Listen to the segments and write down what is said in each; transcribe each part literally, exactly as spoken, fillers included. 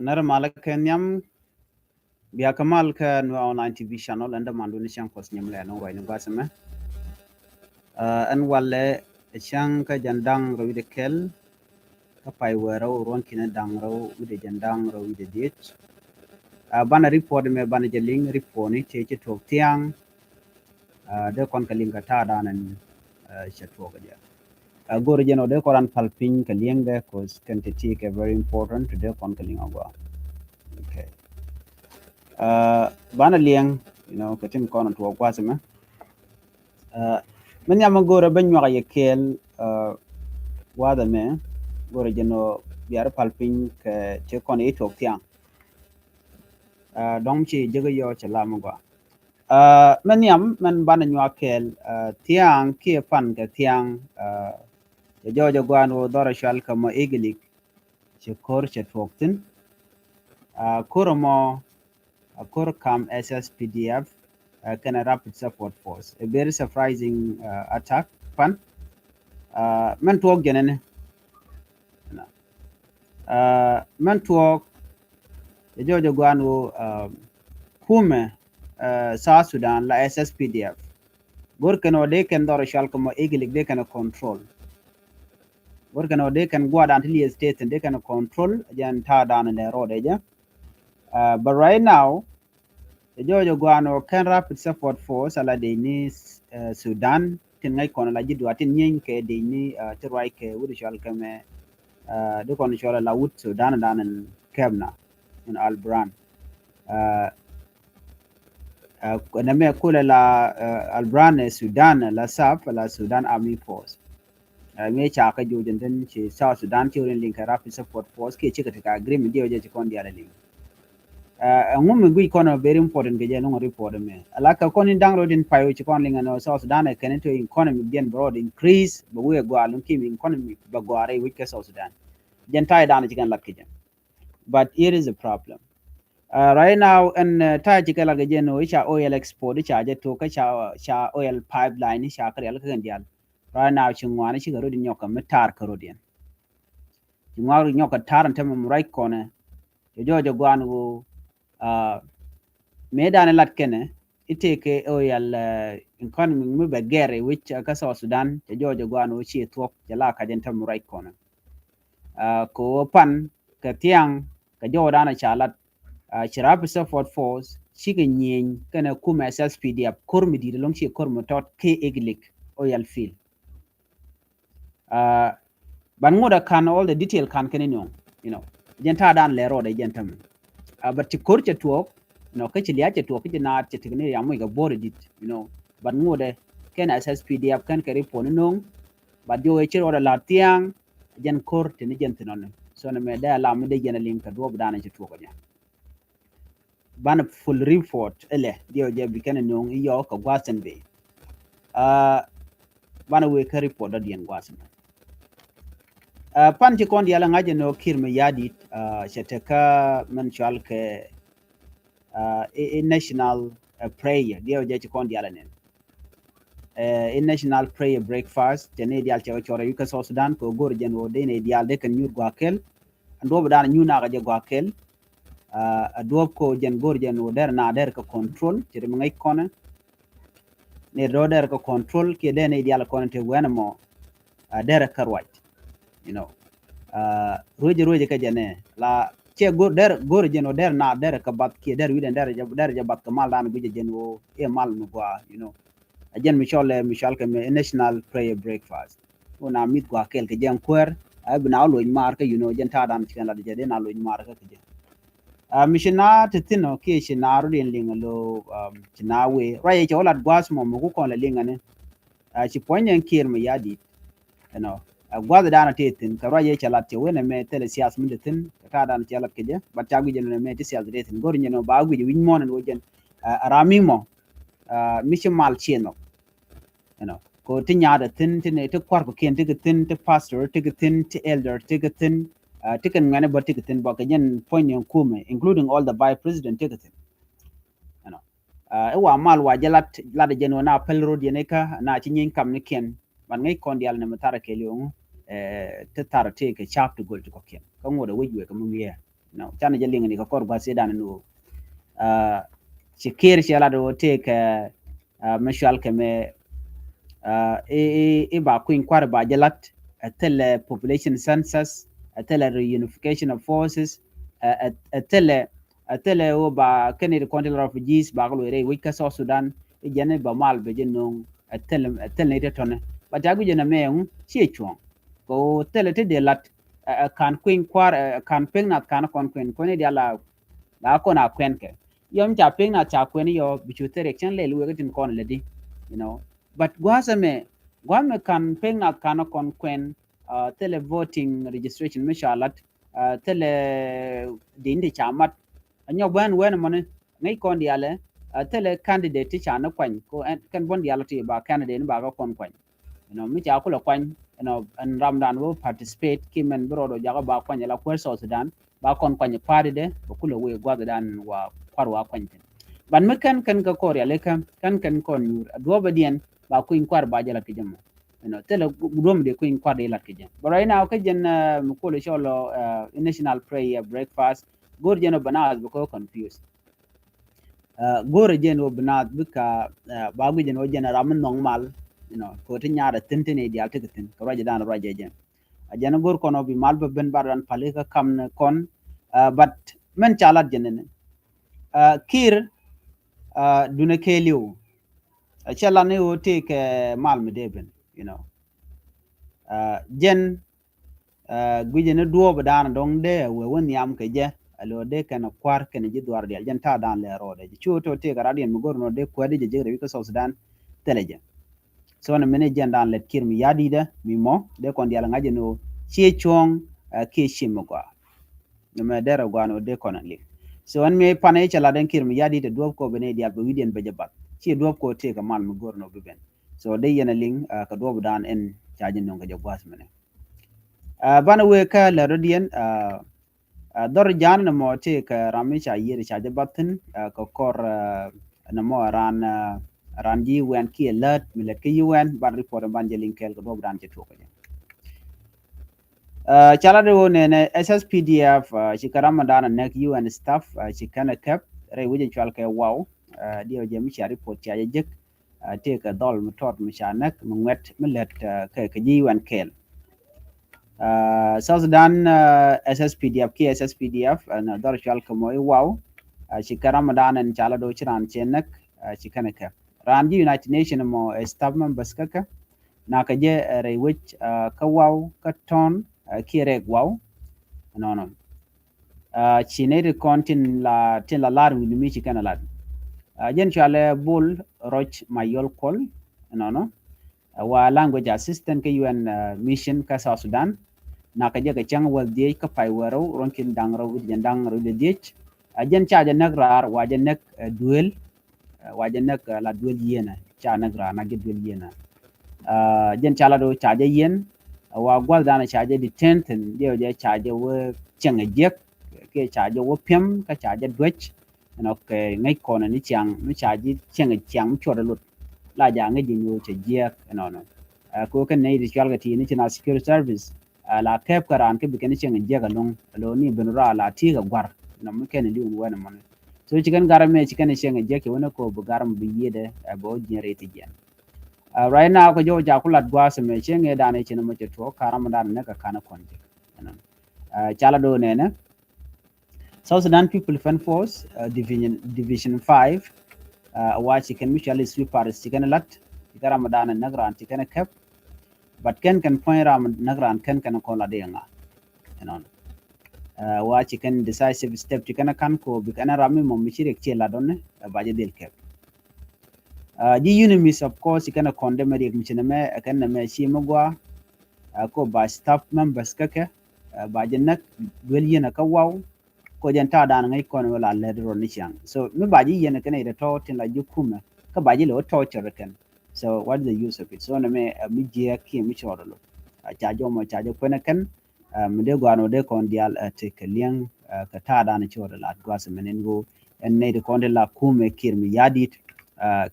Nɛrɛ malä kɛ nhiam, bia kɛ mal kä Nuer Online T V channel, ɛn dämandu ni cäŋ Kuɔth nyim lɛ ni ruac ni gua̱th mɛ. Ɛn walɛ cäŋ kä jɛn da̱ŋ rɛw wi̱cdɛ kɛl kä pay wee rɛw ruɔ̱n ki̱n da̱ŋ rɛw wi̱cdɛ jɛn da̱ŋ rɛw wi̱cdɛ diet. Banɛ report mɛ banɛ jɛ liŋ report ni tëë ci tuɔɔk thia̱a̱ŋ. Dee kɔn kɛ liŋ kɛ ta̱a̱ da̱a̱n ɛn cɛ tuɔɔk kɛ jɛ. Go̱o̱rɛ jɛn ɔ dee kɔn ran pal piny kɛ liŋdɛ, 'cause kɛn ti ti kɛ very important, ti dee kɔn kɛ liŋ agua. Okay. Banɛ liŋ, you know, kɛ tin kɔn tuɔɔk gua̱th mɛ. Mɛ nhiam mɛ go̱o̱rɛ bä nyuak yɛ kɛɛl gua̱th mɛ, go̱o̱rɛ jɛn ɔ biarɛ pal piny kɛ ti kɔn i̱ tuɔɔk thia̱a̱ŋ. Dɔ̱ŋ ci jek yɔ cɛ lam agua. Mɛ nhiam mɛn banɛ nyuak kɛɛl thia̱a̱ŋ kiɛ pan kɛ thia̱a̱ŋ. Cɛ jɔɔc agua ni wä dhɔrɛ cual kɛ mɔ i̱ gilik. Cɛ ko̱r cɛ tuɔɔk thi̱n. Ko̱r ɛmɔ a ko̱r kam S S P D F kɛnɛ Rapid Support Force. A very surprising attack pan. Mɛn tuɔɔk jɛnɛni. Mɛn tuɔɔk cɛ jɔɔc agua ni wä kumɛ South Sudan la S S P D F. Go̱r kɛn ɔ dee kɛn dhɔr cual kɛ mɔ i̱ gilik dee kɛn control. Go̱r kɛn ɔ dee kɛn guadan ti lieth state dee kɛn control jɛn ta̱a̱ dan lɛ rɔɔdɛ jɛ. But right now cɛ jɔɔc agua ni wä kɛn Rapid Support Force ala dee ni Sudan tin ŋäc kɔn la ji̱ dua tin nyieeny kɛ dee ni ti ruac kɛ wut cual kɛ mɛ. Di kɔn cual la wut Sudan dan in kɛmna in Al Buran. Nɛ mɛ kulɛ la Al Buran ɛ Sudan la sap la Sudan Army Force. Ŋi̱i̱ ca kä juuc ɛn thin ci South Sudan ci rin liŋ kɛ Rapid Support Force kiɛ cikɛ ti kɛ agreement diɛ jɛ ci kɔn dial liŋ. Ɛŋu mi guic kɔn very important kɛ jɛ luŋ report mɛ ala kɛ kɔn in da̱ŋ rot in pay ci kɔn liŋ ɛn South Sudan ɛ kɛn in to economy diɛn bɛ rot increase bɛ wee gɔaa luŋ kim economy bɛ gɔaa rɛy wi̱c kɛ South Sudan. Jɛn ta̱a̱ dan ci kɛn lat kɛ jɛ. But here is the problem. Right now ɛn ta̱a̱ ci kɛ lat kɛ jɛ ni wä i̱ ca oil export i̱ ca jɛ tok kä ca oil pipeline i̱ ca kɛ rial kä kɛn dial. Right now ci ŋuan i̱ ci kɛ rot in nyɔk kɛ mi ta̱a̱r kɛ rot in. Ci ŋuak ri nyɔk kɛ ta̱a̱r ɛn tämɛ mi ruac kɔnɛ. Cɛ jɔɔc agua ni wä mëë dan in lat kɛnɛ i̱ tëëkɛ oil economy mi bɛ gɛr i̱ wi̱c kä South Sudan cɛ jɔɔc agua ni wä ci thuɔ̱k cɛ la kac ɛn tämɛ mi ruac kɔnɛ. Kɛ wä pan kɛ thiaŋ kɛ jɔɔc dan ca lat ci Rapid Support Force cikɛ nyieny kɛnɛ kumɛ S S P D F ko̱r mi di̱i̱t ɛlɔ̱ŋ ci ko̱r mi tɔt kɛ i̱ gilik oil field. Ban ŋot a kan all the detail kan kɛn inɔŋ, you know, jɛn ta̱a̱ dan lɛ rɔɔdɛ jɛn tämɛ. But ci ko̱r cɛ tuɔɔk, you know, kä ci lia̱a̱ cɛ tuɔɔk kä ci naat cɛ tekni riam muc kɛ bo̱o̱r idit, you know, ban ŋot ɛ kɛn S S P D F kɛn kɛ report inɔŋ. But jiɔ ɛ ci rɔɔdɛ la thia̱a̱ŋ jɛn ko̱r tini jɛn thin ɔni. So ni mɛ dee alam mi dee jɛn a liŋ kɛ duɔɔp dan ci tuɔɔk ɛ jɛn. Banɛ full report ilɛ diɛ jɛ bi kɛn nööŋ i̱ yɔɔk kɛ gua̱a̱th in bi. Banɛ wee kä report dɔ̱diɛn gua̱a̱th in. Pan ci kɔn diaal ŋa̱c ɛn ɣöö Kiir Mayardit cɛ tekä mɛn cual kɛ i̱ national prayer diɛ jɛ ci kɔn diaal ɛnɛn. I̱ national prayer breakfast cɛ ni diaal cɛ kɛ cɔr ɛ wi̱i̱ kä South Sudan kɛ ɣöö go̱r jɛn ɣöö dee ni diaal dee kɛn nyuur gua̱a̱th kɛl. Ɛn duɔ̱ɔ̱p dan nyuur nakä jɛ gua̱a̱th kɛl. A duɔ̱ɔ̱p ko jɛn go̱r jɛn ɣöö der na der kɛ control ci ri mi ŋäc kɔnɛ. Ni dɔ̱ der kɛ control kiɛ der ni diaal kɔnɛ te wɛn mɔ. A der kä ruac, you know. Ruec ruec kä jɛn ɛ la cɛ go̱r der go̱r jɛn ɣöö der na der kä bath kiɛ der wi̱dɛn der jɛ bath kɛ mal dan guic jɛn ɣöö i̱ mal mi gua, you know. A jɛn mi cɔl ɛ mi cɔl kɛ mi national prayer breakfast. Wun a mi̱th gua̱a̱th kɛl kɛ jɛn kuäär a bi na wä loc maar kä, you know, jɛn ta̱a̱ dan ci kɛn lat jɛ dee na loc maar kä kɛ jɛ. A mi ci na te thin ɔ kiɛ ci na rot in liŋ a lo ci na wee ruac yɛ cɛ wä lat gua̱a̱th mɔ mi ku kɔn lɛ liŋ ani. A ci puɔ̱ny nɛn Kiir Mayardit, you know. A gua̱a̱th dan a te thin kɛ ruac yɛ cɛ lat cɛ wen ɛmɛ thilɛ sias mi te thin kɛ ta̱a̱ dan cɛ lat kɛ jɛ, but ca guic ɛn ɛmɛ ti sias te thin go̱r nyɛn ɔ ba guic wi̱c muɔ̱ɔ̱n ɛn wä jɛn. A ram mi mɔ mi ci mal ciɛ nhɔk. You know, ko ti nyaat a thin ti ni ti kuar ko kiɛn ti ki thin ti pastor ti ki thin ti elder ti ki thin. Ti kɛn ŋuɛni bä ti ki thin bä kɛ jɛn puɔ̱ny ni kumɛ including all the vice president ti ki thin. You know, i wa mal wa jɛ lat lat jɛn wä na päl rot yɛn ika na ci nyiny kam ni kiɛn. Ban ŋäc kɔn dial ni mi thar kɛl yoŋ ti thar ti kɛ cap ti gol ti kɔ kiɛn kä ŋot a wec wek mi wiɛ. You know, canɛ jɛ liŋ ni kɛ kɔr gua̱th sidan ni wä. Ci Kiir cɛ lat wä tëëkɛ mi cual kɛ mɛ i̱ ba kui̱ny kua̱r ba jɛ lat, ɛ thilɛ population census, ɛ thilɛ reunification of forces, ɛ thilɛ ɛ thilɛ wä ba kɛn it kɔn ti la refugees ba kɛ luɔi rɛy wec kä South Sudan. I̱ jɛn i̱ ba mal bɛ jɛ no̱o̱ŋ ɛ thilɛ ɛ thilɛ ni ti tɔnɛ. Ba ti a gui̱c jɛ nɛ mɛ ɛŋu ciɛ cuɔ̱ɔ̱ŋ kɛ wä thilɛ ti dee lat ɛ kan kui̱ny kua̱r ɛ kan pek nath kan kɔn kuɛn kɔn i̱ dial la la kɔn a kuɛn kɛ yɔm ca pek nath ca kuɛn yɔ bi cu thil riɛk cɛn lɛl wek itin kɔn lɛ di. You know, but gua̱a̱th ɛmɛ gua̱a̱th mɛ kan pek nath kan kɔn kuɛn thilɛ voting registration mi ca lat thilɛ din ti ca mat. Anyɔk bän wɛn mɔni ŋäc kɔn dialɛ thilɛ candidate ti ca ni kuany ko kɛn buɔn dialɛ ti ba candidate ni ba kä kɔn kuany. You know, mi ca kulɛ kuany, you know, ɛn ramdan wä participate ki mɛn bi rɔɔd wä jakä ba kuany ala kuäär South Sudan ba kɔn kuany party de ba kulɛ wee gua̱thdan wa kuar wa kuany thin. Ban mi kɛn kɛn kä kɔr yalikä kɛn kɛn kɔn nyuur a duɔbä diɛn ba kui̱ny kuar ba jɛ lat kɛ jɛ mɔ. You know, thilɛ duɔm de kui̱ny kuar de lat kɛ jɛ. But right now kä jɛn mi kulɛ cɔl ɔ national prayer breakfast go̱r jɛn ɔ banath bi kɔ confused. Go̱rɛ jɛn wä bi naath bika ba guic jɛn wä jɛn ram mi nhɔŋ mal. You know, kɛ wä ti nyaat a thin tin i̱ dial ti kɛ thin kɛ ruac dan ruac jɛ jɛn. A jɛn go̱r kɔn wä bi mal bä ben bar dan pali kä kam ni kɔn. But mɛn ca lat jɛn ni Kiir dunɛ kɛɛliw. A cɛ lat ni wä ti kɛ mal mi dee ben, you know. Jɛn guicɛ ni duɔɔp dan dɔŋ dee wee wä nhiam kɛ jɛ a lo̱ dee kɛn kua̱r kɛn ji̱ dhuar dial jɛn ta̱a̱ dan lɛ rɔɔdɛ ji̱ cu tɔ tëëk a radiɛn mi go̱r nɔ dee kuäär di jɛ jek rɛy wi̱c kä South Sudan thilɛ jɛ. So ni mini jɛn dan lɛt Kiir mi ya̱di̱dɛ mi mɔ dee kɔn dial ŋa̱c jɛ ni wä ciɛ cuɔ̱ɔ̱ŋ kiɛ ciɛ mi gɔaa. Ni mɛ derɛ gɔaa ni wä dee kɔn a liŋ. So ɛn mi pan i̱ cɛ lat ɛn Kiir mi ya̱di̱dɛ duɔɔp kɔ ben i̱ dial bɛ wi̱diɛn bɛ jɛ bath ciɛ duɔɔp kɔ tëëk a mal mi go̱r nɔ bi ben. So dee yɛn a liŋ kɛ duɔɔp dan ɛn ca jɛ nöŋ kɛ jɛ gua̱a̱th mɛnɛ. Banɛ wee kä lɛ rɔ̱diɛn dhɔr ja̱a̱n nɛ mɔ tëëkɛ ram mi ca yiëër ca jɛ bath thi̱n kɛ kɔr nɛ mɔ ran ran ji̱ U N kiɛ lät mi lät kä U N ban report ban jɛ liŋ kɛɛl kɛ duɔɔp dan cɛ tuɔk kɛ jɛ. Ca lat wä nɛnɛ S S P D F ci kɛ ram dan a nɛk U N staff ci kɛn a kɛp rɛy wec in cual kɛ waw. Diɛw jɛ mi cia report cia jɛ jek. Tëëkɛ dhɔl mi tɔt mi ca näk mi ŋuɛt mi lät kɛ kɛ ji̱ U N kɛɛl. South Sudan S S P D F kiɛ S S P D F ɛn dhɔr cual kɛ mɔ i̱ waw. Ci kɛ ram dan ɛn ca la do̱ ci raan cɛ näk ci kɛn kɛ raan ji̱ United Nation mɔ staff members kä kɛ. Nakä jɛ rɛy wec kä waw kä tɔn kiɛ rɛk waw. Nɔnɔ. Ci nɛy ti kɔn tin la tin la lar wi̱ni mi ci kɛn a lat. Jɛn cualɛ Bol Roch Mayol Kuɔl nɔnɔ. Wa language assistant kä U N mission kä South Sudan. Nakä jɛ kɛ cäŋ wäl dhiec kä pay wä rɛw ruɔ̱n kin daŋ rɛw wi̱t jɛn daŋ rɛw wi̱t dhiec. Jɛn ca jɛ näk raar wa jɛ näk duel. Wa jɛ näk la duel yienä ca näk raar na jɛ duel yienä. Jɛn ca la do ca jɛ yien wa gua̱l danɛ ca jɛ detain thin diɛw jɛ ca jɛ wä cieŋ a jiɛk kiɛ ca jɛ wä piɛm kä ca jɛ duec. Ɛnɔ kɛ ŋäc kɔn ni ciaŋ mi ca ji̱ cieŋ a ciaŋ mi cuɔt a lot la ja ŋäc ji̱ nyuɔ cɛ jiɛk ɛnɔnɔ. Kɛ wä kɛn nɛy ti cual kɛ ti ni ci na security service. La kɛp kɛ raan kä bi kɛn cieŋ jiɛk alɔŋ alo ni ben raa la ti kɛ guar. Nɔ mi kɛn liw ni wɛn mɔni. So ci kɛn gar mɛ ci kɛn cieŋ jiɛk ci wɛn ko bi gar mɛ bi yiedɛ ɛ bɛ wä jiɛn rɛy ti jiɛn. Right now kɛ jɔw ja ku lat guas mɛ cieŋ ɛ dan cin mɛ cɛ tuɔ karam dan nɛ kɛ kan kɔn jɛ. Cala do nɛnɛ. South Sudan People Defense Force Division Division five. Wa ci kɛn mi cual sweepers ci kɛn lat ci kɛn ram dan nɛ ran ci kɛn kɛp. But kɛn kɛn puɔ̱ny ram näk ran kɛn kɛn kɔn la dee ŋa. Ɛnɔn. Wa ci kɛn decisive step ci kɛn kan ko bi kɛn ram mi mɔ mi ci riɛk ci la dɔn ni ba jɛ dhil kɛp. Ji̱ UNMISS of course ci kɛn kɔn dee mɛ riɛk mi ci nɛ mɛ kɛn nɛ mɛ ci mɛ gua. Ko ba staff members kä kɛ ba jɛ näk duel yien kä waw. Ko jɛn ta̱a̱ dan ŋäc kɔn wä la lɛt rɔ ni ciaŋ. So mi ba ji̱ yɛn kɛn itɛ tɔ̱ tin la ji̱ kumɛ kä ba ji̱ lɛ wä tɔ̱ cɛ rɛ kɛn. So what is the use of it? So nɛ mɛ mi jiɛ kiɛ mi cɔɔr lo. Ca jɔmɔ ca jɛ kuɛn kɛn mi dee gua̱a̱r nɔ dee kɔn diaal tëk kɛ liɛŋ kɛ ta̱a̱ dan cɔɔr la gua̱a̱r sɛ mɛn in go ɛn nɛy ti kɔn ti la kumɛ kiɛr mi ya̱di̱t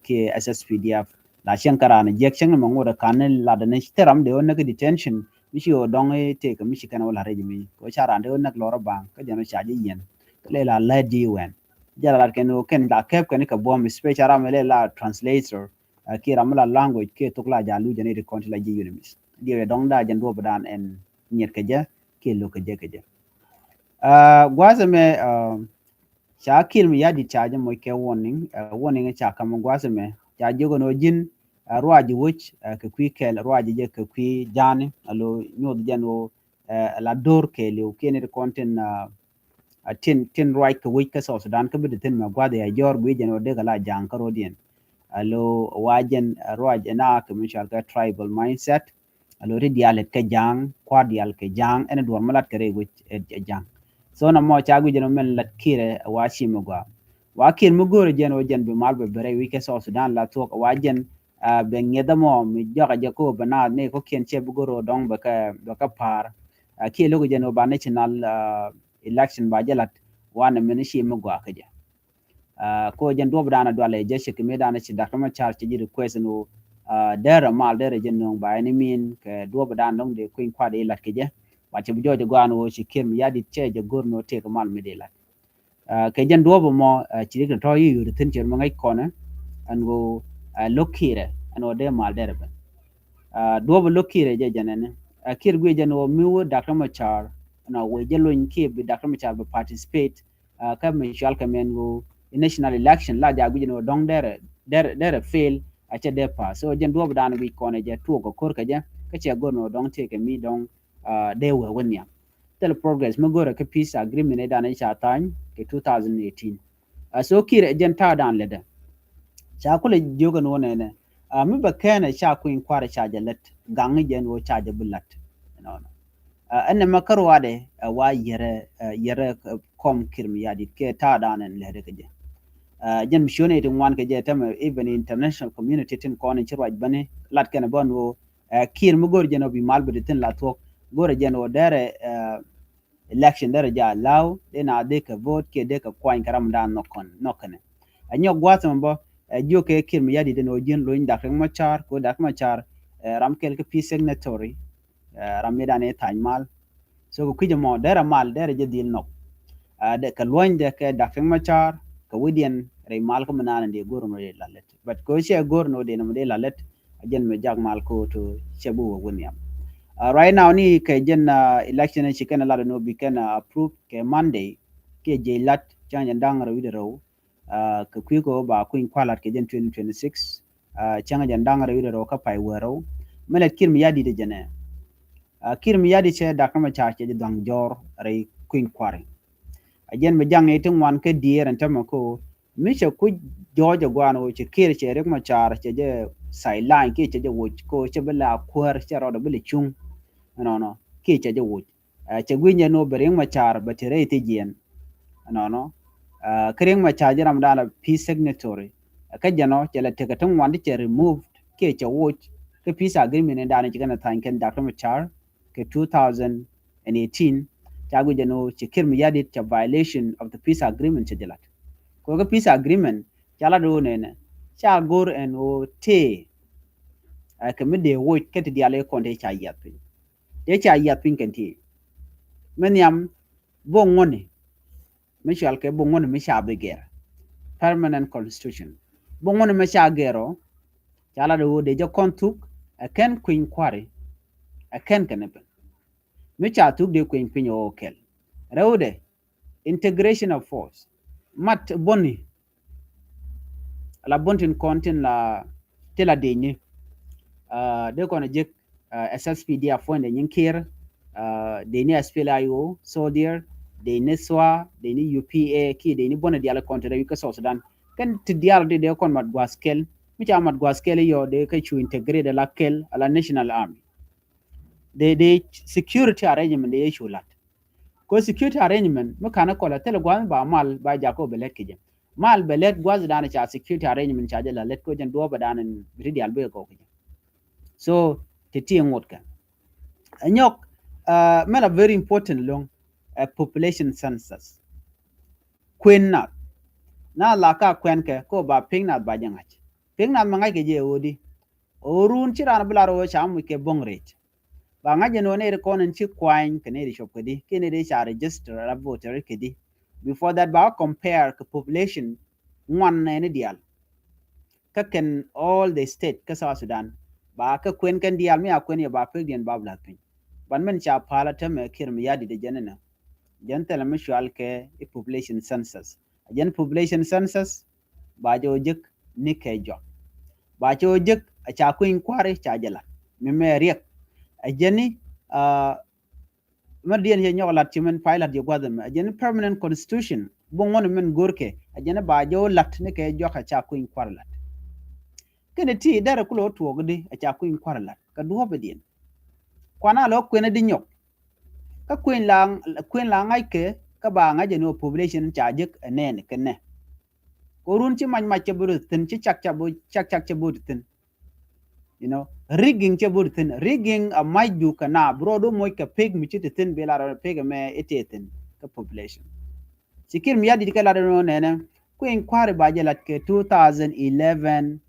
kiɛ SSPDF. La cieŋ kä raan jiɛk cieŋ mɛ ŋot ɛ kan ni lat ni thil ram dee wä näk detention. Mi ci ɣöö dɔ̱ŋ i̱ tëëkɛ mi ci kɛn wä la̱t rɛc mi kɛ ɣöö ca raan dee wä näk lɔr a baŋ kä jɛn ɣöö ca ji̱ yiɛn. Kä lɛ la lät ji̱ wɛn jɛ la lat kɛn ɣöö kɛn la kɛp kɛn kɛ buɔ̱m, especially ram lɛ la translator, kiɛ ram la language kiɛ thok la ja luc jɛn i̱ ti kɔn ti la ji̱ UNMISS. Diɛ wɛ dɔ̱ŋ da jɛn duɔp dan ɛn nyiet kɛ jɛ kiɛ lo̱k kɛ jɛ kɛ jɛ. Gua̱a̱th ɛmɛ ca Kiir Mayardit ca jɛ moc kɛ warning. Warning ca kam gua̱a̱th ɛmɛ ca jiök ɛn ɣöö ji̱n ruac ji̱ wec kɛ kui̱ kɛl, ruac ji̱ jɛ kɛ kui̱ ja̱a̱ni, alo nyoth jɛn ɣöö la do̱r kɛɛliw kiɛ ni ti kɔn tin tin tin ruac kɛ wec kä South Sudan kä bi ti thi̱n mɛ gua̱a̱th ɛ jɔr gui̱ jɛn ɣöö dee kɛ la ja̱a̱ŋ kä ro̱diɛn. Alo wa jɛn ruac ɛn a kɛ mi cɔal kɛ tribal mindset. Alo ti diaal lɛt kɛ ja̱a̱ŋ, kua̱r diaal kɛ ja̱a̱ŋ, ɛn duɔ̱r mi lat kɛ rɛy wec ɛ ja̱a̱ŋ. So na mɔ ca gui̱ jɛn ɣöö mɛn lat Kiir ɛ wa ci mi gɔaa. Wa Kiir mi go̱o̱rɛ jɛn ɣöö jɛn bi mal bɛ bɛ rɛy wec kɛ South Sudan la thuɔ̱k wa jɛn bɛ ŋiɛth ɛmɔ mi jɔakɛ jɛ ko bɛ naath ni kɔ̱kiɛn cɛ bi go̱o̱r ɣöö dɔ̱ŋ bɛ kɛ bɛ kɛ pa̱a̱r. Kiɛ lo̱k jɛn ɣöö ba national election ba jɛ lat wanɛ mɛn ci mi gɔaa kä jɛ. Ko jɛn duɔp dan a dualɛ jɛ ci kɛ mi dan ci Doctor Machar ci ji̱ request ni ɣöö derɛ mal derɛ jɛ nöŋ ba any means kɛ duɔp dan dɔ̱ŋ dee kui̱ny kuat ilat kɛ jɛ. Ba ci bi jɔɔc gɔaa ni ɣöö ci Kiir Mayardit cɛ jɛ go̱r ni ɣöö tëëkɛ mal mi dee lat. Kɛ jɛn duɔp mɔ ci rik tɔ̱ yi yut thi̱n ci mi ŋäc kɔnɛ ɛn ɣöö lo̱k Kiir ɛ ɛn ɣöö dee mal derɛ ben. Duɔp lo̱k Kiir ɛ jɛ jɛn ɛn ɛ Kiir guiɛ jɛn ɣöö mi wä Doctor Machar ɛn ɣöö wee jɛ lony kiɛ bi Doctor Machar bi participate kä mi cual kɛ mɛn ɣöö national election la ja guic ni ɣöö dɔ̱ŋ derɛ derɛ derɛ fail a cɛ dee pa̱a̱. So jɛn duɔp dan guic kɔn ɛ jɛ tuɔk kɛ ko̱r kɛ jɛ kä cɛ go̱r ni ɣöö dɔ̱ŋ tëëkɛ mi dɔ̱ŋ dee wee wä nhiam. Thil progress mi go̱rɛ kä peace agreement ɛ dan ɛ ca tha̱a̱ny kɛ two thousand eighteen. So Kiir ɛ jɛn ta̱a̱ dan lɛ dɛ ca kulɛ jiök ɛn ɣöö nɛnɛ mi bɛ kɛn ɛ ca kui̱ny kua̱r ɛ ca jɛ lät gaŋ jɛn ɣöö ca jɛ bi la̱t. Ɛnɔnɔ ɛn nɛmɛ kä ruaadɛ ɛ wa yɛrɛ yɛrɛ kɔm Kiir Mayardit kɛ ta̱a̱ dan ɛn lɛt kɛ jɛ. Jɛn mi ciöni ti ŋuan kɛ jɛ tämɛ even international community tin kɔn in ci ruac bäni lat kɛn bä ɛn ɣöö Kiir mi go̱r jɛn ɣöö bi mal bi ti thi̱n la thuɔ̱k go̱r jɛn ɣöö derɛ election derɛ jɛ allow dee na dee kɛ vote kiɛ dee kɛ kuany kɛ ram dan nhɔk kɔn nhɔk kɛnɛ. Ɛ nyɔk gua̱a̱th ɛmɛ bä ɛ jiök kɛ Kiir Mayardit ɛn ɣöö ji̱n lony Doctor Machar kɛ ɣöö Doctor Machar ram kɛl kä peace signatory. Ram mi dan ɛ tha̱a̱ny mal. So kɛ kui̱c ɛmɔ derɛ mal derɛ jɛ dhil nhɔk. Kɛ luɔ̱nydɛ kɛ Doctor Machar kɛ wi̱diɛn rɛy mal kä mi naan in dee go̱r ɛn ɣöö dee la lät. But kɛ ɣöö cɛ go̱r ni ɣöö dee nɔmɔ dee la lät a jɛn mi jak mal ko̱o̱t cɛ bi wä wä nhiam. Right now ni kɛ jɛn election ci kɛn lat ni ɣöö bi kɛn approve kɛ Monday kiɛ jiɛc lat cäŋ jɛn da̱ŋ rɛw wi̱cdɛ rɛw. Kɛ kui̱ kɛ ɣöö ba kui̱ny kua̱r lat kɛ jɛn twenty twenty-six cäŋ jɛn da̱ŋ rɛw wi̱cdɛ rɛw kä pay wä rɛw. Mi lɛt Kiir Mayardit jɛn ɛ Kiir Mayardit cɛ Doctor Machar cɛ jɛ dhua̱ŋ jɔr rɛy kui̱ny kua̱ri. A jɛn mi jaŋ i̱ ti ŋuan kä diɛɛr ɛn tämɛ ko mi cɛ kuc jɔɔc ɛ guan ɣöö cɛ Kiir cɛ Riek Machar cɛ jɛ sideline kiɛ cɛ jɛ woc ko cɛ bi la kuäär cɛ rɔɔdɛ bi lɛ cuŋ. Ɛnɔnɔ kiɛ cɛ jɛ woc. Cɛ gui̱ny jɛ ni ɣöö bɛ Riek Machar bɛ te rɛy thiec jiɛn. Ɛnɔnɔ kä Riek Machar jɛ ram dan la peace signatory. Kä jɛn ɔ cɛ lɛ tekɛ ti ŋuan ti cɛ removed kiɛ cɛ woc kä peace agreement in dan ci kɛn ɛ tha̱a̱ny kɛn Doctor Machar kɛ two thousand and eighteen. Ca guic ɛn ɣöö ci Kiir Mayardit ca violation of the peace agreement cɛ jɛ lat. Kɛ ɣöö kä peace agreement ca lat ɣöö nɛnɛ ca go̱r ɛn ɣöö tëë kɛ mi dee woc kä ti diaal ëë kɔn tëë ca yiath piny. Tëë ca yiath piny kɛn tëë mi nhiam bo̱o̱ŋ ŋuɔ̱ni mi cual kɛ bo̱o̱ŋ ŋuɔ̱ni mi ca bi gɛr permanent constitution. Bo̱o̱ŋ ŋuɔ̱ni mi ca gɛr ɔ ca lat ɣöö dee jɛ kɔn thuk ɛ kɛn kui̱ny kua̱ri ɛ kɛn kɛn ɛ ben. Mi ca thuk dee kui̱ny piny ɣöö kɛl rɛwdɛ integration of force mat buɔ̱ni. La buɔ̱n tin kɔn tin la ti la dec ni dee kɔn a jek SSPDF puɔ̱nydɛ nyin Kiir dec ni SPLA-IO soldier dec ni SSOA dec ni UPA kiɛ dec ni buɔ̱n diaal kɔn ti rɛy kä South Sudan. Kɛn ti diaal ti dee kɔn mat gua̱a̱th kɛl mi ca mat gua̱a̱th kɛl i̱ yɔ dee kä cu integrate ala kɛl ala national army. Dee dee security arrangement dee cu lat. Ko security arrangement mi ka̱n kɔl a thilɛ gua̱a̱th mi ba mal ba jak ko bɛ lɛt kɛ jɛ. Mal bɛ lɛt gua̱a̱th dan ca security arrangement ca jɛ la lɛt ko jɛn duɔɔpɛ dan in bi ti diaal bɛ kɛ gɔw kɛ jɛ. So ti ti ŋot kɛ ɛ nyɔk mɛ la very important loŋ ɛ population census. Kuën nath na la ka kuɛn kɛ ko ba piŋ nath ba jɛ ŋa̱c. Piŋ nath mɛ ŋa̱c kɛ jɛ ɛ ɣöö di ɣöö run ci raan bi lar ɣöö ca muc kɛ bo̱ŋ rɛc. Ba ŋa̱c ɛn ɣöö nɛy ti kɔn in ci kuany kɛ nɛy ti cop kɛ di kiɛ nɛy ti ca register ala voter kɛ di. Before that ba compare kɛ population ŋuan nɛɛni diaal kä kɛn all the state kä South Sudan. Ba kä kuɛn kɛn diaal mi a kuɛn yɛ ba pekdiɛn ba bi la̱th piny. Ban min ca pal a tämɛ Kiir Mayardit ɛ jɛn inɛ. Jɛn thilɛ mi cual kɛ i population census. A jɛn population census ba jɛ wä jek ni kɛ jɔak. Ba cɛ wä jek a ca kui̱ny kua̱ri ca jɛ lat mi mɛ riɛk. A jɛn ni mɛ diɛn cɛ nyɔk lat ci mɛn pay lat jɛ gua̱th ɛmɛ a jɛn ni permanent constitution. Buŋ ŋuɔ̱n mɛn go̱rkɛ a jɛn ni ba jɛ wä lat ni kɛ jɔak a ca kui̱ny kua̱ri lat. Kɛn ti dɛrɛ kulɛ wä tuɔɔk di a ca kui̱ny kua̱ri lat kɛ duɔ̱ɔ̱p diɛn. Kuan a lɔ kuɛn di nyɔk. Kä kuën la, kuën la ŋa̱ckɛ kä ba ŋa̱c ɛn ɣöö population ca jek ɛ nɛɛni kɛ nɛ. Kɛ run ci mac mac cɛ bot thi̱n, ci cak cak bot, cak cak cɛ bot thi̱n. You know, rigging cɛ bot thi̱n. Rigging a mac ju kɛ na bi rɔɔd wä moc kɛ pek mi ci ti thi̱n bi lar pek ɛmɛ i̱ tëë thi̱n kä population. Ci Kiir Mayardit kɛ lar ɛn ɣöö nɛnɛ kuën kua̱ri ba jɛ lat kɛ two thousand eleven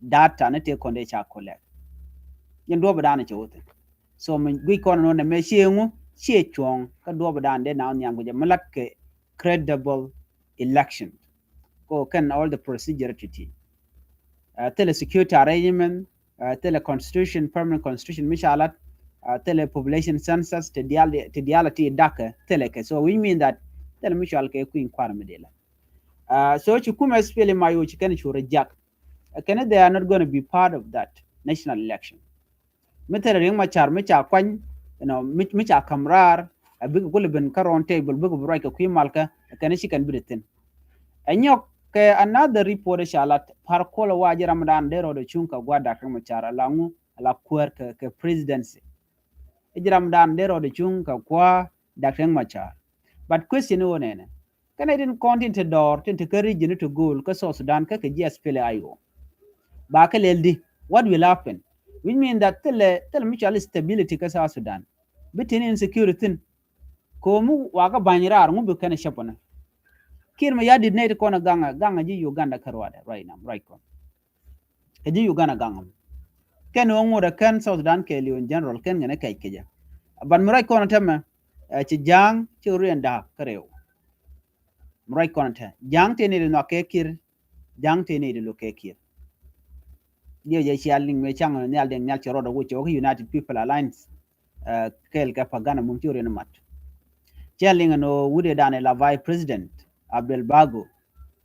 data ni tëë kɔn dee ca collect. Jɛn duɔ̱ɔ̱p dan cɛ wä thi̱n. So mi guic kɔn nɔ nɛ mɛ ciɛ ŋu ciɛ cuɔ̱ŋ kä duɔ̱ɔ̱p dan dee na nhiam kɛ jɛ mi lat kɛ credible election. Ko kɛn all the procedure ti ti. Uh, thilɛ security arrangement, uh, thilɛ constitution, permanent constitution mi ca lat, uh, thilɛ population census ti dial ti dial ti dakɛ thilɛ kɛ. So which mean that thilɛ mi cual kɛ kui̱ny kua̱r mi dee la. Uh, so ci kumɛ S P L M I O ci kɛn cu reject. Kɛn they are not going to be part of that national election. Mi thilɛ Riek Machar mi ca kuany, you know, mi, mi ca ka̱m raar, a bikɛ kulɛ ben kä round table, bikɛ bi ruac kɛ kui̱ malkä, kɛn ci kɛn bi di thi̱n. Ɛ nyɔk kɛ another report ca lat par kuɔlɛ wa ji̱ ramdan dee rɔɔdɛ cuŋ kɛ gua̱a̱r Dak Riek Machar ala ŋu, ala kuäär kɛ, kɛ presidency. Ji̱ ramdan dee rɔɔdɛ cuŋ kɛ gua̱a̱r Dak Riek Machar. But question i̱ wä nɛnɛ. Kɛnɛ tin kɔn tin te dɔɔr tin te kä region ti go̱o̱l kä South Sudan kä kɛ ji̱ S P L I O. Ba kɛ lɛl di, what will happen? Which mean that thilɛ, thilɛ mutual stability kä South Sudan. Bi tin insecurity thin. Ko̱o̱m wakä ba̱ny raar ŋu bi kɛn cäpänä. Kiir Mayardit nɛy ti kɔn a gaŋä, gaŋä ji̱ Uganda kä Rwanda right now, right kɔn. Kɛ ji̱ Uganda gaŋä. Kɛn wä ŋut a kɛn South Sudan kɛɛliw in general kɛn ŋɛn a kɛc kɛ jɛ. But mi ruac kɔn a tämɛ, ɛ, ci ja̱a̱ŋ ci riɛn da̱a̱k kä rɛw. Mi ruac kɔn a tɛ ja̱a̱ŋ tëë ni di nhɔak kɛ Kiir, ja̱a̱ŋ tëë ni di lo̱k kɛ Kiir. Diɛ jɛ cial liŋ mëë caŋ nhial diɛŋ nhial cɛ rɔɔdɛ wuc cɛ wä kä United People Alliance. Ɛ, kɛɛl kɛ Pagana mum ci riɛn mat. Cɛ liŋ ɛn ɣöö wut ɛ dan ɛ la vice president Abdel Bago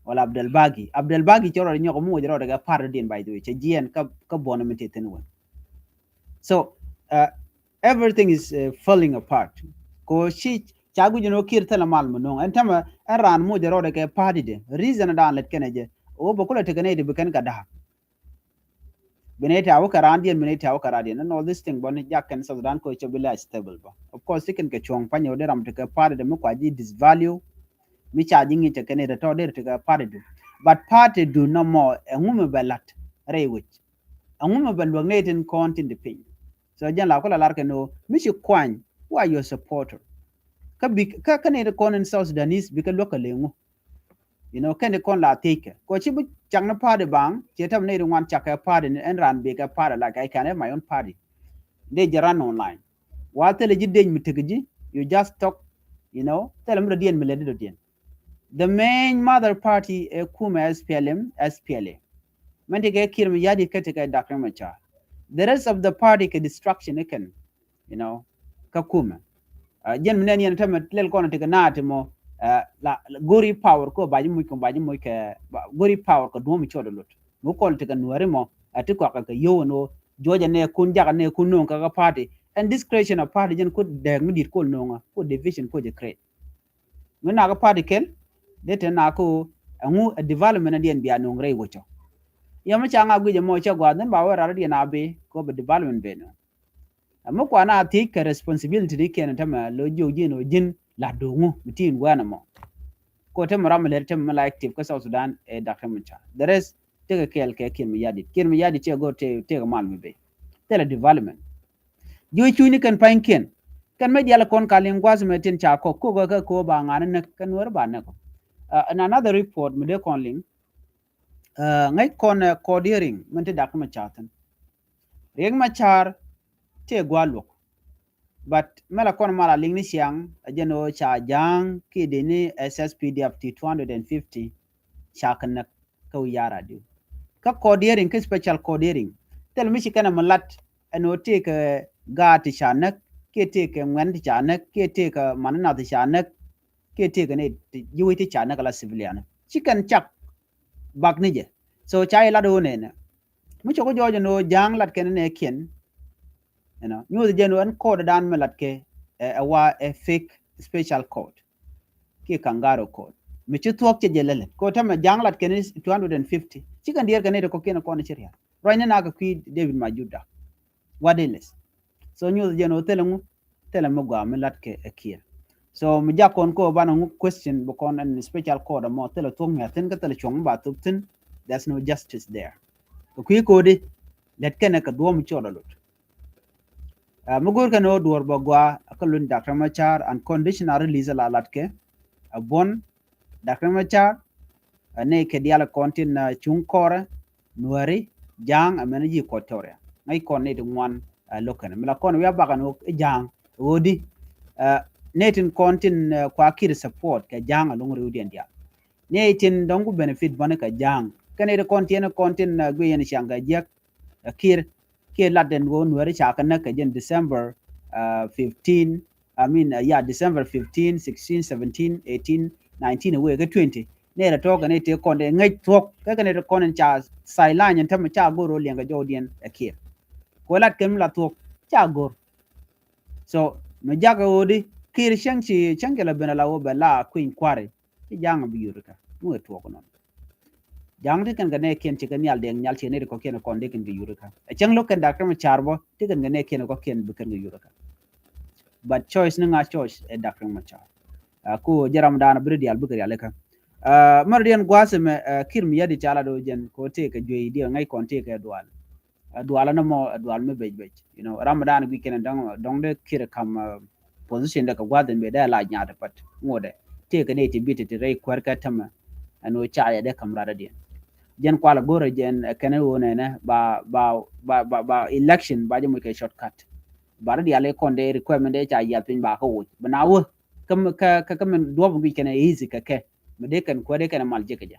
wala Abdel Bagi. Abdel Bagi cɛ rɔɔdɛ nyɔk muc rɔɔdɛ kɛ party diɛn, by the way, cɛ jiɛn kä, kä buɔn mi te thin wän. So, uh, everything is, uh, falling apart. Ko ci ca guic ɛn ɣöö Kiir thilɛ mal mi no̱o̱ŋ ɛn tämɛ ɛn raan muc rɔɔdɛ kɛ party de. Reason dan lät kɛn ɛ jɛ ɣöö bɛ kulɛ tekɛ nɛy ti bi kɛn kɛ da̱a̱k. Bi nɛy tɛ̈ a wä kɛ raandiɛn, bi nɛy tɛ̈ a wä kɛ raandiɛn. And all this thing bä ni jak kɛn South Sudan kɛ cɛ bi la stable bä. Of course, ci kɛn kɛ cuɔ̱ŋ pa̱ny ɣöö dee ram tekɛ party de mi kua ji̱ disvalue. Mi ca ji̱ ŋi̱i̱c tekɛ nɛy tɔ̱ dee tekɛ party du. But party du nɔmɔ ɛŋu mi bɛ la̱t rɛy wec? Ɛŋu mi bɛ luäk nɛy tin kɔn tin di piny? So jɛn la kulɛ lar kɛn ɣöö mi ci kuany, who are your supporter? Kä bi, kä, kä nɛy ti kɔn in South Sudanese bikɛ luäk kɛ leŋu? You know, kɛn ti kɔn la thiec kɛ. Kɔ ci bi cak ni party baŋ, ci tɛm ni ri ŋuan cak kɛ party ni ɛn ran bi kɛ party, like, I can have my own party. Dee jɛ run online. Wa thilɛ ji̱ dec mi tek ji̱, you just talk, you know, thilɛ mi dɔ̱diɛn mi lɛ di dɔ̱diɛn. The main mother party ɛ kumɛ S P L M, S P L A. Mɛn ti kɛ Kiir Mayardit kä ti kɛ Dak Riek Machar. The rest of the party kɛ destruction ni kɛn. You know, kä kumɛ. Ɛ, jɛn mi nɛn yɛn tämɛ lɛl kɔn ti kɛ naat mɔ, ɛ, la, la go̱ri power kɔ ba ji̱ muc kɔ ba ji̱ muc kɛ, ba, go̱ri power kɔ duɔ̱m cuɔt lut. Mi kɔn ti kɛ nuɛri mɔ, ɛ, ti kɔak kɛ yio̱w ɛn ɣöö juɔcɛ nɛ kun, jakɛ nɛ kun no̱o̱ŋ kɛ kɛ party. And this creation of party jɛn ku dɛɛk mi di̱t kol no̱o̱ŋä, ku division ku jɛ create. Mi nak party kel, dee te nak ɣöö ɛŋu ɛ development diɛn bia no̱o̱ŋ rɛy wecɔ. Yɛ mi ca ŋa guic ɛmɔ cɛ gua̱a̱th ni ba wä rar diɛn a bi kɔ bɛ development ben. Ɛmɛ kuan a thiec kɛ responsibility ni kiɛn tämɛ lo jiök ji̱n ɔ ji̱n la duŋu mi tin wɛn ɛmɔ. Ko tämɛ ram mi lɛr tämɛ mi la active kä South Sudan ɛ Dak Riek Machar. The rest tekɛ kɛɛl kɛ Kiir Mayardit. Kiir Mayardit cɛ go̱r te, tekɛ mal mi ben. Thilɛ development. Ji̱ wec cucni kɛn pa̱nykiɛn. Kɛn mɛ dial kɔn ka liŋ gua̱th mɛ tin ca kɔk kok kä ko ba ŋa̱n näk kɛn wär ba näk. Uh, and another report mi dee kɔn liŋ. Uh, ŋäc kɔn, uh, kɔɔt hearing min ti Dak Machar thin. Riek Machar tëë gua̱a̱r luɔk. But mɛ la kɔn mal a liŋ ni ciaŋ, a jɛn ɣöö ca Ja̱a̱ŋ kiɛ dee ni S S P D F ti two hundred and fifty ca kɛ näk kä wi̱i̱ ya̱r a diw. Kä kɔɔt hearing, kä special court hearing, thil mi ci kɛn ɛ mi lat ɛn ɣöö tëëkɛ gaat ti ca näk, kiɛ tëëkɛ ŋuɛ̈n ti ca näk, kiɛ tëëkɛ man nath ti ca näk, kiɛ tëëkɛ ni ti ji̱ wec ti ca näk ala civilian. Ci kɛn cak bak ni jɛ. So ca ilat ɣöö nɛnɛ mi cɔk jɔɔc ɛn ɣöö Ja̱a̱ŋ lat kɛn nɛ kiɛn. You know, nyuuth jɛn ɣöö ɛn court dan mi lat kɛ ɛ, ɛ wa ɛ fake special court kiɛ kangaroo court. Mi ci thuɔ̱k cɛ jɛ lɛlɛ kɛ ɣöö tämɛ Ja̱a̱ŋ lat kɛn two hundred and fifty. Ci kɛn diɛɛr kɛn ni ti kɔ̱kiɛn kɔn ci ria̱t. Ruacni na kɛ kui̱ David Majuda. What else? So nyuuth jɛn ɣöö thilɛ ŋu, thilɛ mi gɔaa mi lat kɛ ɛ Kiir. So mi jak kɔn kä banɛ ŋu question bi kɔn ɛn special court ɛmɔ, thilɛ thuɔ̱k ŋi̱a̱ thi̱n kä thilɛ cuɔ̱ŋ mi ba thop thi̱n. There's no justice there. Kɛ kui̱ ko̱di lɛt kɛnɛ kɛ duɔ̱ɔ̱m mi cɔɔd a lot. Ɛ, mi go̱o̱r kɛn ɣöö duɔ̱ɔ̱r bɛ gɔaa kä luny Doctor Machar, unconditional release la lat kɛ. Ɛ buɔ̱n Doctor Machar, ɛ, nɛy kɛ diaal kɔn tin, ɛ, cuŋ kɔrɛ, Nuääri, Ja̱a̱ŋ, ɛ mɛn ji̱ Equatoria. Ŋäc kɔn nɛy ti ŋuan, ɛ, lo̱k kɛn. Mi la kɔn wi̱i̱ a bakan ɣöö i̱ Ja̱a̱ŋ ɣöödi, ɛ, nɛy tin kɔn tin, ɛ, kua Kiir support kɛ Ja̱a̱ŋ ɛlɔ̱ŋ rɛwdiɛn diaal. Nɛy tin dɔ̱ŋ ku benefit bäni kɛ Ja̱a̱ŋ. Kɛn nɛy ti kɔn tin, kɔn tin, ɛ, guic yɛn ciaŋ kɛ jiäk, ɛ, Kiir, kiɛ lat den ɣöö Nuääri ca kɛ näk kɛ jɛn December, ɛ, fifteen, I mean, uh, yeah, December fifteen, sixteen, seventeen, eighteen, nineteen, wee kä twenty. Nɛy rɛ tɔ̱ kɛ nɛy tëë kɔn dee ŋäc thuɔ̱k, kä kɛ nɛy tëë kɔn in ca sideline in tämɛ ca go̱r ɣöö liɛŋkɛ jɔwdiɛn ɛ Kiir. Kɛ lat kɛn mi la thuɔ̱k, ca go̱r. So mi jakä ɣöödi Kiir cäŋ ci, cäŋ ci la ben ala ɣöö bɛ la kui̱ny kua̱ri. Ci Ja̱a̱ŋ bi yurikä mi wee tuɔɔk nɔn. Ja̱a̱ŋ ti kɛn kɛ nɛɛkiɛn ci kɛ nhial diɛŋ nhial ci nɛy ti kɔ̱kiɛn kɔn ti kɛn kɛ yurikä. Ɛ cäŋ lo̱k kɛn Doctor Machar bä ti kɛn kɛ nɛɛkiɛn kɔ̱kiɛn bi kɛn kɛ yurikä. But choice ni ŋa̱ choice ɛ Doctor Machar. Ɛ ku jɛ ram dan bi ri diaal bikɛ rialikä. Ɛ mɛr diɛn gua̱a̱th ɛmɛ, ɛ Kiir Mayardit ca la do̱ jɛn kɛ ɣöö tëëkɛ juey diɛ ŋäc kɔn tëëkɛ dual. Ɛ dual ɛn ɛmɔ ɛ dual mi bec bec. You know, ram dan guic kɛn dɔŋ, dɔŋ dee Kiir kam, ɛ, position dee kɛ gua̱th in bɛ dee la nyaat, but ŋot dee tëëkɛ nɛy ti bi ti ti rɛy kuäär kɛ tämɛ. Ɛn ɣöö ca yɛ dee kam rat adiɛn. Jɛn kual go̱rɛ jɛn, ɛ, kɛn ɣöö nɛnɛ ba, ba, ba, ba, ba election ba jɛ moc kɛ shortcut. Ba ri diaal kɔn dee requirement dee ca yiath piny ba kä woc. Bɛ na wä kä, kä, kä, kä min duɔp guic kɛn easy kɛ kɛ. Mi dee kɛn kuäär dee kɛn mal jɛ kɛ jɛ.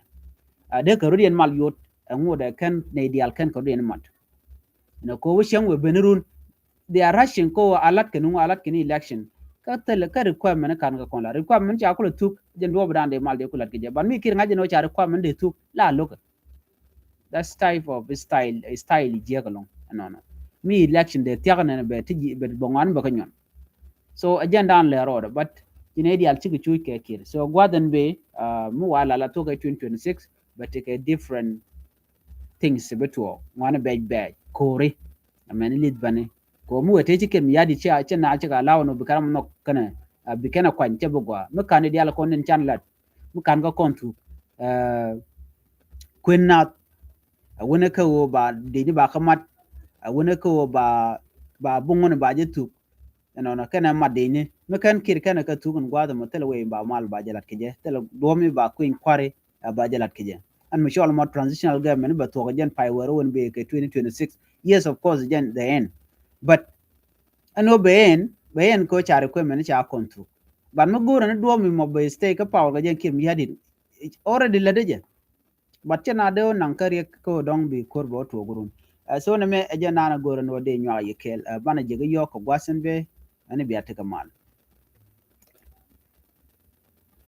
A dee kɛ rut yɛn mal yot, ɛ ŋot dee kɛn nɛy diaal kɛn kɛ rut yɛn mat. Nɛ ko wä cieŋ wee ben run. They are rushing ko a lat kɛ nuŋ a lat kɛ ni election. Kä thilɛ kä requirement kan kɛ kɔn la. Requirement ca kulɛ thuk, jɛn duɔp dan dee mal dee ku lat kɛ jɛ. But mi Kiir ŋa̱c jɛn wä ca requirement dee thuk, la lokä. That's type of style, style jiɛk ɛlɔŋ. Ɛnɔnɔ. Mi election dee thiak nɛn bɛ ti ji̱, bɛ bɛ ŋuan bɛ kä nyuɔn. So agenda an lɛ rɔɔdɛ, but ci nɛy diaal cikɛ cuc kɛ Kiir. So gua̱th ɛn bee, uh, mi wa la la thuk kɛ twenty twenty-six, bɛ tekɛ different things bi tuɔɔk. Ŋuani bɛc bɛc ko̱ri. Amɛn ilith bani. Ko mi wee tëë ci Kiir Mayardit ci, ci na ci ka law ni bi kɛn ram nhɔk kɛnɛ, a, bi kɛn a kuany cɛ bi gɔaa. Mi kan i̱ diaal kɔn in can lat. Mi kan kä kɔn thuk. Ɛ, kuën nath. A wänɛ kä ɣöö ba dee ni ba kä mat. A wänɛ kä ɣöö ba, ba buŋ wänɛ ba jɛ thuk. Ɛnɔnɔ kɛnɛ mat dee ni. Mi kɛn Kiir kɛnɛ kä thuk in gua̱a̱th ɛmɔ thilɛ wee ba mal ba jɛ lat kɛ jɛ. Thilɛ duɔ̱ɔ̱p mi ba kui̱ny kua̱ri. A ba jɛ lat kɛ jɛ. Ɛn mi cɔl mɔ transitional government bɛ thuɔk jɛn pay wɛr wän bɛ kɛ twenty twenty-six. Yes, of course, jɛn the end. But ɛn wä bɛ end, bɛ end kɛ wä ca requirement ca kɔn thuk. But mi go̱o̱rɛ ni duɔ̱ɔ̱p mi mɔ bɛ stay kä power kɛ jɛn Kiir Mayardit. Already lät jɛ. But cɛ na dee wä naŋ kä riɛk kä wä dɔ̱ŋ bi ko̱r bɛ wä tuɔk run. Ɛ, so nɛ mɛ ɛ jɛ naan a go̱o̱rɛ ni wä dee nyuak yɛ kɛɛl. Ɛ, banɛ jɛ kɛ yɔɔk kɛ gua̱th ɛn bɛ, ɛn bia tekɛ mal.